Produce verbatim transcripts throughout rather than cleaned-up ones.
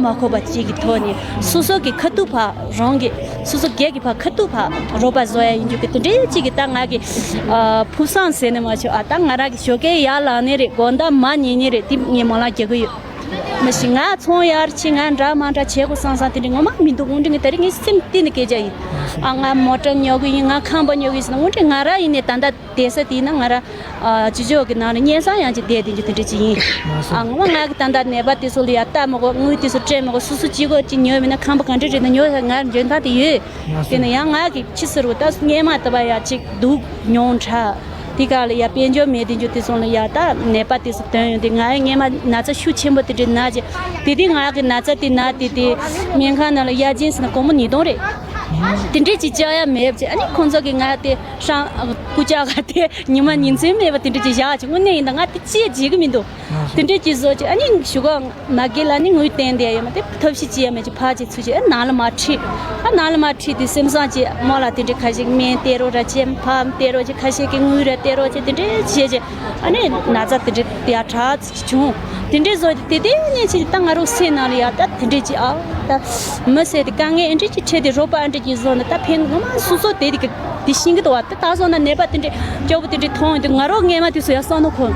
མ་ཁོག་པ་གཅིག་གི་ཐོག་ནས་སོ་སོ་གི་ཁ་ཐུག་ཕར་རང་གི་སོ་སོ་སྒེར་གྱི་ཕར་ཁ་ཐུག་ཕར་རོགས་པ་བཟོ་ཡ་ཡིན་རྒྱུ་གི་དེ་འདྲའི་གཅིག་གི་ད་ང་གི་ཨ་ཕུགས་བསམ་ཟེར་ནས་མ་ཆོག་ཨ་ད་ང་རང་གི་ཞོགས་ཀས་ཡར་ལངས་ནི་རེད། དགོང་དག་མར་ཉལ་ནི་རེད། དེ་ངས་མོ་ལ་རྒྱག་གི་ཡོད། མ་གཞི་ང་ཚོང་ཡར་ཕྱིན་ང་འདྲ་མ་འདྲ་བྱེད་དགོས་བསམ་བསམ་དེ་འདྲ་ངོ་མ་མི་འདུག་དངོས་འབྲེལ་ངས་ད་རེས་ངའི་སེམས་གཏིང་ནས་སྐད་ཆ་ཡིན། ཨ་ང་མོ་ཊ་ཉོ་གི་ཡིན། ང་ཁང་པ་ཉོ་གི་ཡིན་ཟེར་ན་དངོས་འབྲེལ་ང་རང་ཡིན་ནས་ད་ལྟ་བསྡད་ས་དེ་ཡིན་ན་ང་རང་ཨ་ཅི་ཅོག་གི་ནང་ལ་སྙན་སེང་ཡང་ཅིག་བསྡད་དེ་འཇུ་དེ་འདྲ་ཅིག་ཡིན། ཨ་ངོ་མ་ང་གི་ད་ལྟ་ནད་པ་དེ་ཚོ་ལ་ཡ་ལྟ་མི་དགོས། དངུལ་དེ་ཚོ་སྤྲད་མི་དགོས། སོ་སོ་གཅིག་གོ་ཅིག་ཉོས་མིན་ན་ཁང་པ་ག་འདྲ་རེད་ན་ཉོ་ཡ་ང་འཇོན་ཐང་དེ་ཡོད། དེ་ནས་ཡང་ང་གི་ཕྱི་ཟེར་བ་ད་སྔས་མ་ལྟ་བ་ཡ་ཅིག་སྡུག་མྱོང་དྲགས། དེ་ག་ལ་ཡ་དཔལ་འབྱོར་མེད་དེ་འཇུ་དེ་སོང་ལ་ཡ་ད་ནད་པ་དེ་ཚོ་དོན་ཡོང་དེ་ང་ཡ་སྔས་མ་ན་ཚ་ཤུགས་ཆེན་པོ་དེ་འདྲ་ན་ཅེ་དེ་དེ་ང་གི་ན་ཚ་དེ་ན་དེ་དེ་སྨན་ཁང་ནང་ལ་ཡ་ཅན་ཟེར་ན་སྒོར་མོ་ཉིས་སྟོང་རེད། དེ་འདྲས་ཅིག་བཅག་ཡ་མེད་ཅེ་ཨ་ནི་ཁོང་ཚོ་གི་ང་དེ་ཧྲང་སྐུ་ཅག་ག་དེ་ཉི་མ་ཉིན་མཚན་མེད་པ་དེ་འདྲས་ཅིག་བཞག་ཅེ་དངོས་གནས་ཡིན་ད་ང་དེ་ཅི་ཡ་བྱེད་གི་མི་འདུག་དེ་འདྲས་ཅིག་བཟོ་ཅེ་ཨ་ནི་ཞུ་ག་མ་གི་ལ་ནི་ངུས་བསྟན་དེ་ཡ་ཡོད་མ་དེ་ཐབས་ཤེས་ཅི་ཡ་མེད་ཅེ་ཕ་ཅེ་ཚུ་ཅེ་ཨ་ནང་ལ་མ་ཁྲིད། ཨ་ནང་ལ་མ་ཁྲིད་དེ་སེམས་བཟང་ཅེ་མོ་ལ་དེ་འདྲས་ཁ་ཤས་སྨན་སྟེར་རོགས་ར་ཅེ་ཕ་སྟེར་རོགས་ཅེ་ཁ་ཤས་ཀྱི་དངུལ་ར་སྟེར་རོགས་ཅེ་དེ་འདྲས་བྱས་ཅེ་ཨ་ནི་ན་ཚ་དེ་འདྲས་ཡ་དྲག་བྱུང་། དེ་འདྲས་བཟོ་དེ་དེ་ནས་ཕྱིན་ད་ང་རང་སེམས་ནང་ལ་ཡ་ད་དེ་འདྲས་ཅིག་ཨ་ད་མི་ཟེར་དེ་དཀའ་ངལ་ཨེ་འདྲས་ཅིག་འཕྲད་དེ་རོགས་པ་ཨེ་འདྲས་ཅིག་བཟོ་ན་ད་ཕན་ངོ་མ་སོ་སོ་དེ་དེ་གི་དེ་ཤེས་ཀྱི་འདུག་བ། ད་ད་སོང་ན་ནད་པ་དེ་འདྲས་སྐྱོ་པོ་དེ་འདྲས་མཐོང་ཡོང་དུས་ང་རང་སྔས་མ་དུས་སུ་ཡ་བསམ་ནོ་ཁོ་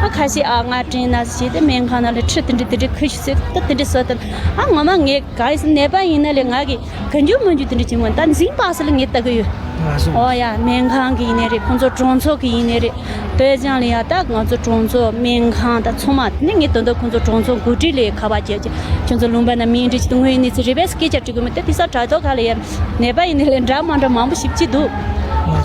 ཨ་ཁ་ཤས་ཨ་ང་དྲན་ན་ཟེར་དེ་སྨན་ཁང་ནང་ལ་ཁྲིད་དེ་འདྲས་དེ་འདྲས་ཁུ་ཞུ་ཟེར་ད་དེ་འདྲས་བཟོ་ད་ཨ་ངོ་མ་ངས་ག་ནད་པ་ཡིན་ན་ལས་ང་གི་ག་འཇུ་མ་འཇུ་དེ་འདྲ་བྱེད་མོ་ད་འཛིན་པ་སི་ལ་ངས་ལྟ་གི་ཡོད། ཨོ་ཡ་སྨན་ཁང་གི་ཡིན་ནའི་རེད། ཁོང་ཚོ་གྲོང་ཚོ་གི་ཡིན་ནའི་རེད། དོལ་ལྗང་ལ་ཡ་ད་ང་ཚོ་གྲོང་ཚོ་སྨན་ཁང་ད་ཚང་མ་ནི་ངས་དོན་དག་ཁོང་ཚོ་གྲོང་ཚོ་འགོ་ཁྲིད་ལས་ཁ་པར་བྱས་ཀྱི་ཁྱོད་ཚོ་ལུང་པ་ན་མིང་འདྲི་ཅི་དུ་དངོས་ཡིན་ནི་ཚེ་རེ་བས་སྐད་ཆ་དྲི་གི་མི་ད་དེ་ས་དྲ་ཐོག་ག་ལ་ཡ་ནད་པ་ཡིན་ནའི་ལས་འདྲ་མ་འདྲ་མང་པོ་ཞིབ་ཅི་འདུག་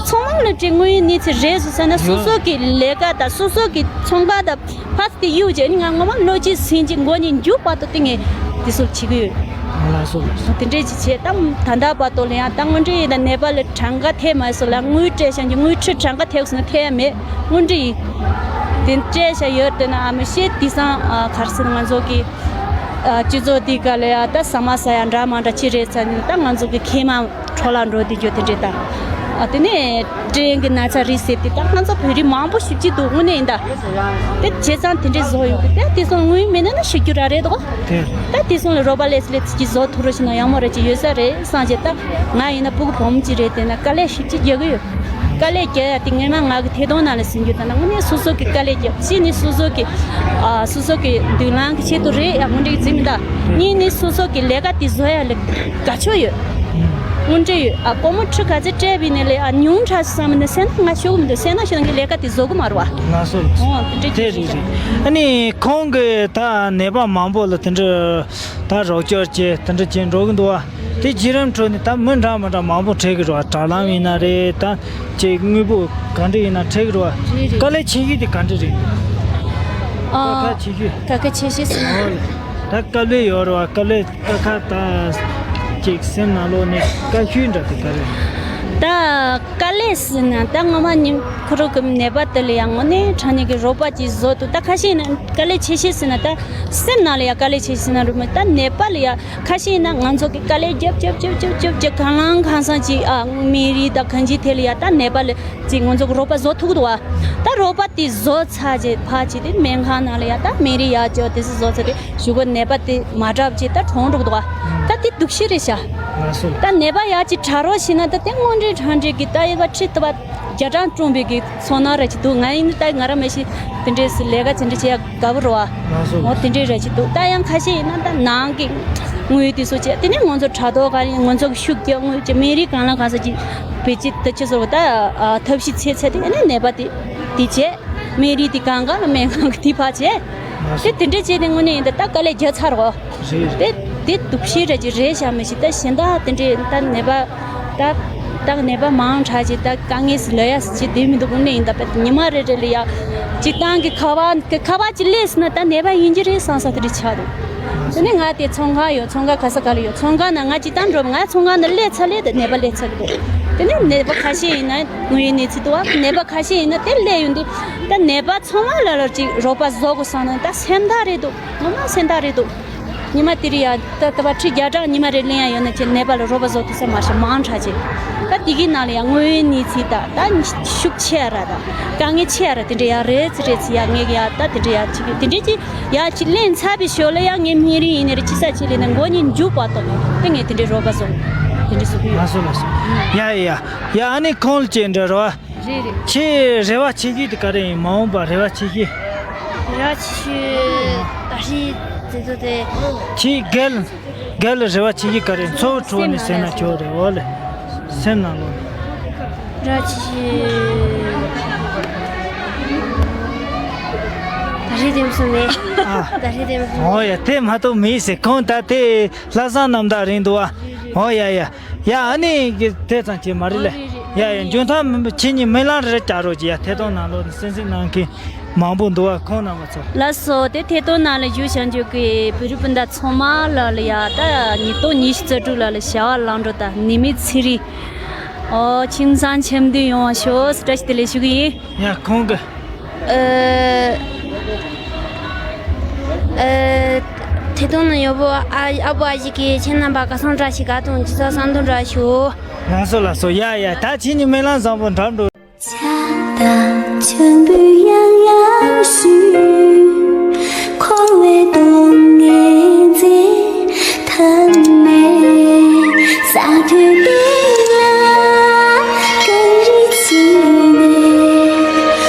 ཚང་མ་ལ་དྲི་དངོས་ཡིན་ནི་ཚེ་རེ་སུ་ས་ན་སོ་སོ་གི་ལས་ཀ་ད་སོ་སོ་གི་ཚོང་ཁང་ད། ཕ་དེ་གཡུག་རྗེས་ནི་ང་ངོ་མ་བློ་གཅིག་སེམས་གཅིག་མགོ་གཉིས་མཇུག་བར་དུ་བཏིང་ངས་དེ་ཚོ་བྱེད་ཀྱི་ཡོད། ལགས་སོ་ལགས་སོ། དེ་འདྲས་ཅིག་བྱས་ད་ད་ལྟ་བར་དུ་ལ་ཡང་ད་དངོས་འབྲེལ་ཡིན་ད་ནད་པ་ལ་གྲངས་ཀ་ཐེབས་མ་སོང་ལ་དངུལ་སྤྲད་བཞག་གི་དངུལ་ཁྲི་གྲངས་ཀ་ཐེབས་སོང་ན་ཐེབས་ཡ་མེད་དངོས་འབྲེལ་ཡིན། དེ་སྤྲད་བཞག་ཡོད་དེ་ན་ཨ་མི་ཤེས་དེང་སང་ཨ་ག་རེ་ཟེར་ང་ཚོ་གི་ཨ་སྤྱི་ཚོགས་འདི་ག་ལ་ཡ་ད་ཟ་མ་ཟ་ཡ་འདྲ་མ་འདྲ་ཅི་རེད་ཟེར་ནས་ད་ང་ཚོ་གི་ཁེ་མ། འཕྲོ་བརླག་འགྲོ་དུས་རྒྱུ་དེ་འདྲས་དང་། ཨ་དེ་ནས་ཀྲེན་གྱི་ན་ཚ་རེད་ཟེར་ཏེ་ད་ང་ཚོ་བོད་རིགས་མང་པོ་ཞིབ་ཅིག་འདུག་དངོས་གནས་ཡིན་ད། དེ་བྱས་ཙང་དེ་འདྲས་བཟོ་ཡོང་གི་དེ་དེ་སོང་དངུལ་མེད་ན་ན་ཤི་རྒྱུ་ར་རེད་དོ། དེ། ད་དེ་སོང་ལ་རོགས་པ་ལས་ལས་ཅིག་བཟོ་ཐུབ་རོགས་ཞིག་ན་ཡག་མོ་རེད་ཅིག་ཡོད་ས་རེད་བསམ་བྱས་ད་ང་ཡིན་ན་སྤུ་གུ་བུ་མོ་ཅིག་རེད་དེ་ན་དཀའ་ལས་ཞིབ་ཅིག་རྒྱག་གི་ཡོད། དཀའ་ལས་རྒྱག་ཡ་དེ་སྔོན་མ་ང་གི་ཐད་གཏོང་ནང་ལ་ཟིན་རྒྱུ་ད་ན་དངོས་གནས་སོ་སོ་གི་དཀའ་ལས་རྒྱབ་གཅིག་ནི་སོ་སོ་གི་ཨ་སོ་སོ་གི་མདུན་ལམ་གི་ཆེད་དུ་རེད་ཡ་དངོས་འབྲེལ་གྱི་རྫི་མི་ད། གཉིས་ནི་སོ་སོ་གི་ལས་ཀ་དེ་བཟོ་ཡ་ལ་དགའ་ཕྱོགས་ཡོད། དངོས་འབྲེལ་ཡོད་ཨ་སྒོར་མོ་ཁྲི་ག་ཚོད་སྤྲད་པའི་ནས་ལས་ཨ་ཉུང་དྲགས་བསམ་ནས་སེམས་ནང་ང་ཤོག་མི་འདུག་སེམས་ནང་ཤོད་ངའི་ལས་ཀ་དེ་བཟོ་གི་མ་རེད་བ། ང་སོ་ལ་ཨོ་དེ་འདྲ་དེ་རེད་རེད། ཨ་ནི་ཁོང་གི་ད་ནད་པ་མང་པོ་ལ་དེ་འདྲ་ད་རོགས་སྐྱོར་བྱས་དེ་འདྲ་བྱས་འགྲོ་གི་འདུག་བ། དེ་བརྒྱུད་རིམ་ཁྲོད་ནས་ད་མི་འདྲ་མི་འདྲ་མང་པོ་འཕྲད་ཀྱི་རེད་བ། དྲ་ལམ་ཡིན་ན་རེད་ད་ཅིག་དངོས་པོ་ག་འདྲ་ཡིན་ན་འཕྲད་ཀྱི་རེད་བ། རེད་རེད། དཀའ་ལས་ཆེ་ཤོས་དེ་ག་འདྲ་རེད། ཨ། དཀའ་ཁག་ཆེ་ཤོས། དཀའ་ཁག་ཆེ་ཤོས་ཟེར་ན། ཨོ་ལེ། ད་དཀའ་ལས་ཡོད་རེད་བ། དཀའ་ལས་དཀའ་ཁག་ད་ཅིག་སེམས་ནང་ལོགས་ནས་དཀའ་ཤོས་འདྲ་དེ་ག་རེད། ད་དཀའ་ལས་ཟེར་ན་ད་ངོ་མ་ཉིན་ཁོ་རང་གི་ནད་པ་དེ་ལ་ཡང་དངོས་གནས་དྲང་གནས་ཀྱི་རོགས་པ་ཅིག་བཟོ་ཐུབ་ད་ཁ་ཤས་ན་དཀའ་ལས་ཆེ་ཤོས་ཟེར་ན་ད་སེམས་ནང་ལ་ཡང་དཀའ་ལས་ཆེ་ཤོས་ཟེར་ན་རུ་མི་ད་ནད་པ་ལ་ཡང་ཁ་ཤས་ན་ང་ཚོ་གི་དཀའ་ལས་རྒྱབ་རྒྱབ་རྒྱབ་རྒྱབ་རྒྱབ་རྒྱབ་གང་ལང་གང་སང་ཅིག་ཨ་སྨན་རིན་དང་གང་ཅིའི་ཐད་ལ་ཡང་ད་ནད་པ་ལ་ཅིག་ང་ཚོ་གི་རོགས་པ་བཟོ་ཐུབ་ཀྱི་འདུག་བ། ད་རོགས་པ་དེ་བཟོ་ཚར་རྗེས་ཕར་ཅིག་དེ་སྨན་ཁང་ནང་ལ་ཡང་ད་སྨན་རིན་ཡར་ཅོ་དེ་ཚོ་བཟོ་ཚར་རྗེས་གཞུག་གུ་ནད་པ་དེ་མ་དྲག་རྗེས་ད་གྲོངས་འགྲོ་གི་འདུག་བ། ད་དེ་སྡུག་ཤོས་རེད་ཤག་ང་སོ། ད་ནད་པ་ཡར་ཅིག་དྲག་རོགས་བྱས་ན་ད་དེ་དངོས་འབྲེལ་དྲང་འབྲེལ་གྱི་ད་ཡོད་པ་ཁྲི་ལྟ་བ་བརྒྱ་གྲངས་བཀྲོངས་པའི་གི་ཚོར་སྣང་ར་ཅིག་འདུག་ང་ཡིན་ན་ད་ང་རང་མ་གཞི་དེ་འདྲས་སུ་ལས་ཀ་དེ་འདྲས་བྱེད་ཡ་དགའ་པོ་རེད་བ། ང་སོ། འོ་དེ་འདྲས་ར་ཅིག་འདུག་ད་ཡང་ཁ་ཤས་ཡིན་ན་ད་ནང་གི་དངུལ་དེ་ཚོ་བྱས་དེ་ནས་ང་ཚོ་དྲ་ཐོག་ག་རེ་ང་ཚོ་གི་ཤུགས་རྒྱག་དངུལ་བྱས་སྨན་རིན་གང་ལ་གང་ས་ཅིག་བེད་སྤྱོད་ད་ཅི་ཚོར་བ་ད་ཐབས་ཤེས་ཚད་ཚད་དེ་ནས་ནད་པ་དེ་དེ་བྱས་སྨན་རིན་དེ་གང་ག་ལ་སྨན་ཁང་གི་དེ་ཕར་བྱས་དེ་དེ་འདྲས་བྱས་དེ་དངོས་གནས་ཡིན་ད་ད་དཀའ་ལས་རྒྱག་ཚར་རོ། རེད་རེད། དེ་དེ་སྡུག་ཤོས་ར་ཅིག་རེད་ཤག་མ་གཞི་ད་གཞན་དག་དེ་འདྲས་ད་ནད་པ་ད་ད་ནད་པ་མང་དྲགས་ཅིག་ད་དཀའ་ངལ་སི་ལ་ཡ་སི་ཅིག་བསྡད་མི་འདུག་དངོས་གནས་ཡིན་ད་པ་ཉི་མ་རེ་རེ་ལ་ཡ་སྤྱིར་བཏང་གི་ཁ་པར་གི་ཁ་པར་ཅིག་སླེབས་སོང་ན་ད་ནད་པ་ཡིན་གྱི་རེད་བསམ་ས་དེ་འདྲས་ཆགས་འདུག་དེ་ནས་ང་དེ་ཚོང་ཁང་ཡོད། ཚོང་ཁང་ག་ས་ག་ལ་ཡོད། ཚོང་ཁང་ནང་ང་སྤྱིར་བཏང་འགྲོ་ང་ཚོང་ཁང་ནང་སླེབས་ཚར་ལས་ད་ནད་པ་སླེབས་ཚར་གི་འདུག་དེ་ནས་ནད་པ་ཁ་ཤས་ཡིན་ན་དངོས་ཡོད་གནས་ཚུལ་འདུག་བ། ནད་པ་ཁ་ཤས་ཡིན་ན་དེ་སླེབས་ཡོང་དུས་ད་ནད་པ་ཚང་མ་ལ་ལ་ཅིག་རོགས་པ་བཟོ་དགོས་བསམ་ན་ད་སེམས་ཐག་རེད་འདུག་ངོ་མ་སེམས་ཐག་རེད་འདུག་ཉི་མ་དེ་རིང་ཡ་ད་ད་བར་ཁྲི་བརྒྱ་གྲངས་ཉི་མ་རེ་ལེན་ཡ་ཡོད་ན་ཅེས་ནད་པ་ལ་རོགས་པ་བཟོ་ཐུབ་ས་མ་རེད། མང་དྲགས་ཅེས། ད་དེ་གི་ནང་ལ་ཡ་དངོས་ཡོད་གནས་ཚུལ་དང་ད་ཤུགས་ཆེ་ཡ་ར་དང་དཀའ་ངལ་ཆེ་ཡ་ར་དེ་འདྲ་ཡ་རེད་ཚེ་རེད་ཚེ་ཡ་ངས་ཡ་ད་དེ་འདྲ་ཡ་ཅིག་དེ་འདྲ་ཅིག་ཡ་ཅིག་ལེན་ཚར་བའི་ཞོར་ལ་ཡ་ངས་སྨན་རིན་ཡིན་ནའི་རེད་ཅི་ས་ཅི་ལེན་ན་མགོ་གཉིས་མཇུག་བར་དུ་དེ་ངས་དེ་འདྲའི་རོགས་པ་བཟོ་དེ་འདྲ་བཟོ་གི་ཡོད། ལགས་སོ་ལགས་སོ། ཡ་ཡ་ཡ་ཡ། ཨ་ནི་ཁོང་ལ་ཅེས་འདྲ་རོ། རེད་རེད། ཁྱེད་རེ་བ་ཆེ་ཤོས་དེ་ག་རེ་ཡིན། མ་འོངས་པར་རེ་བ་ཆེ་ཤོས། རེ་བ་ཆེ་ཤོས་ད་ཧྲི་དེ་ཚོ་དེ། ཁྱེད་རྒན་རྒན་ལ་རེ་བ་ཆེ་ཤོས་ག་རེ་ཡིན། ཚོགས་ཁྲོད་ནས་ཟེར་ན་ཆོག་རེད། འོ་ལེ། སེམས་ནང་ལོགས། རེ་བ་ཆེ་ཤོས་ད་ཧྲི་དེ་མ་སོང་མེད། ཨ། ད་ཧྲི་དེ་མ་སོང་། འོ་ཡ་དེ་མ་གཏོགས་མེད་ཟེར། ཁོང་ད་དེ་ལྷག་བསམ་རྣམ་དག་རེད་འདུག་ཨ། འོ་ཡ་ཡ། ཡ་ཨ་ནི་གི་དེ་ཙམ་བྱས་མ་རེད་ལེ། ཨོ་རེད་རེད། ཡ་ཡ། འཇོན་ཐང་མི་འདུག་ཁྱེད་གཉིས་སྨོན་ལམ་རེ་བྱ་རོགས་གྱིས་ཡ། ཐད་གཏོང་ནང་ལོགས་ནས་གསན་གཟིགས་གནང་མཁན་མང་པོ་འདུག་བ། ཁོང་རྣམ་པ་ཚོ། ལགས་སོ། དེ་ཐད་གཏོང་ནང་ལ་བཞུགས་བྱང་ཆུབ་ཀྱི་བོད་རིགས་སྤུན་ཟླ་ཚང་མ་ལ་ལ་ཡ་ད་ཉིས་སྟོང་ཉི་ཤུ་རྩ་དྲུག་ལ་ལ་བྱ་བ་ལམ་འགྲོ་དང་ནད་མེད་ཚེ་རིང་། ཨོ་ཁྱིམ་ཚང་འཆམ་མཐུན་ཡོང་བ་ཤོག་ཟེར་བཀྲ་ཤིས་བདེ་ལེགས་ཞུ་གི་ཡིན། ཡ་ཁོང་གི། ཨ། ཨ། ཐད་གཏོང་ནང་ཡོད་པོ་ཨ་ཨ་བུ་ཨ་ཞིག་གིས་ཁྱེད་རྣམ་པ་ག་སང་བཀྲ་ཤིས་དགའ་དང་ཇི་ལྟར་བསམ་དོན་བཀྲ་ཤིས། ལགས་སོ་ལགས་སོ། ཡ་ཡ། ད་ཁྱེད་གཉིས་སྨོན་ལམ་བཟང་པོ་འགྲམ་འགྲོ། ཆགས་དང་ཆགས་པའི་